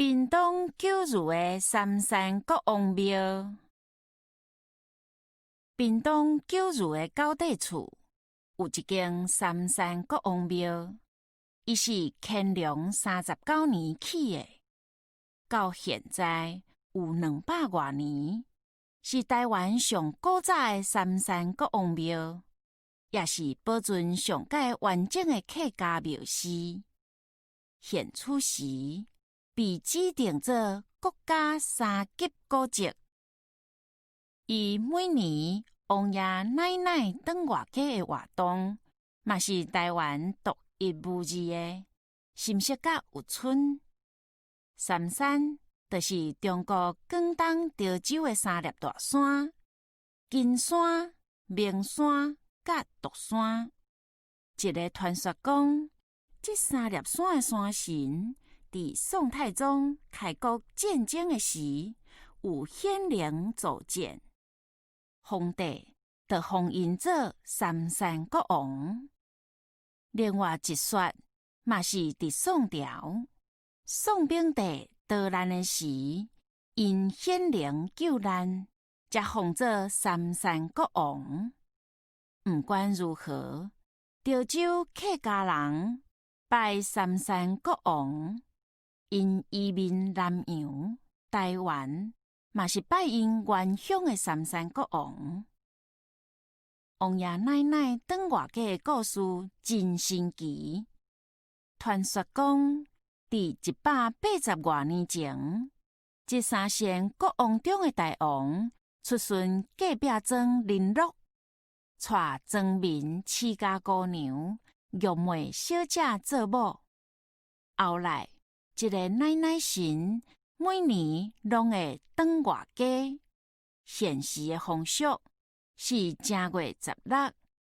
屏東九如的三山國王廟。屏東九如的九底厝有一間三山國王廟，伊是乾隆39年起的，到現在有200外年，是台灣上古早的三山國王廟，也是保存上蓋完整的客家廟祀。現此時被指定做國家三級古蹟。伊每年王爺奶奶轉外家的活動，嘛是台灣獨一無二的，新式甲有村。三山就是中國廣東潮州的三粒大山：金山、明山佮獨山。一个傳說講，這三粒山的山神，佇宋太宗開國戰爭的時，有顯靈助戰，皇帝就封𪜶做三山國王。另外一說，嘛是佇宋朝，宋明帝逃難的時，𪜶顯靈救難，才封做三山國王。毋管如何，潮州客家人拜三山國王，𪜶移民南洋、台灣，嘛是拜𪜶原鄉的三山國王。王爺奶奶轉外家的故事真神奇。傳說講，佇180外年前，這三仙國王中的大王出巡隔壁莊麟洛，帶莊民持家姑娘玉梅小姐做某。後來，這个奶奶神每年攏會轉外家。現時的風俗是正月十六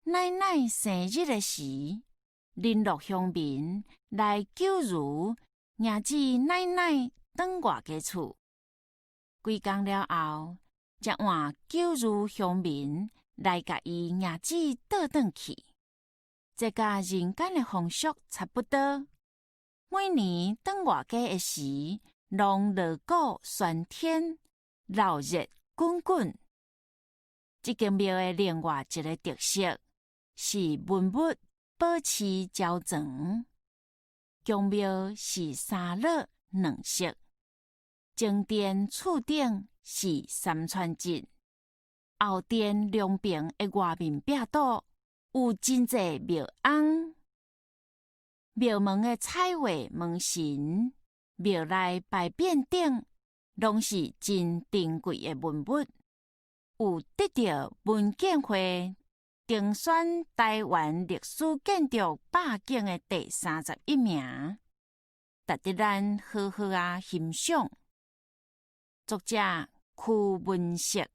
奶奶生日的時，麟洛鄉民來九如迎接奶奶轉外家厝。幾工了後，才換九如鄉民來共伊迎接倒轉去。這佮人間的風俗差不多。每年轉外家的時，攏鑼鼓喧天，鬧熱滾滾。這間廟的另外一个特色是文物保持齊全。宮廟是三落兩室，正殿柱頂是三川節，後殿兩邊的外面壁堵有真濟廟翁。廟門的彩畫門神，廟內牌匾頂攏是真珍貴的文物，有得著文建會評選台灣歷史建築百景的第31名，值得咱好好仔欣賞。作者區文碩。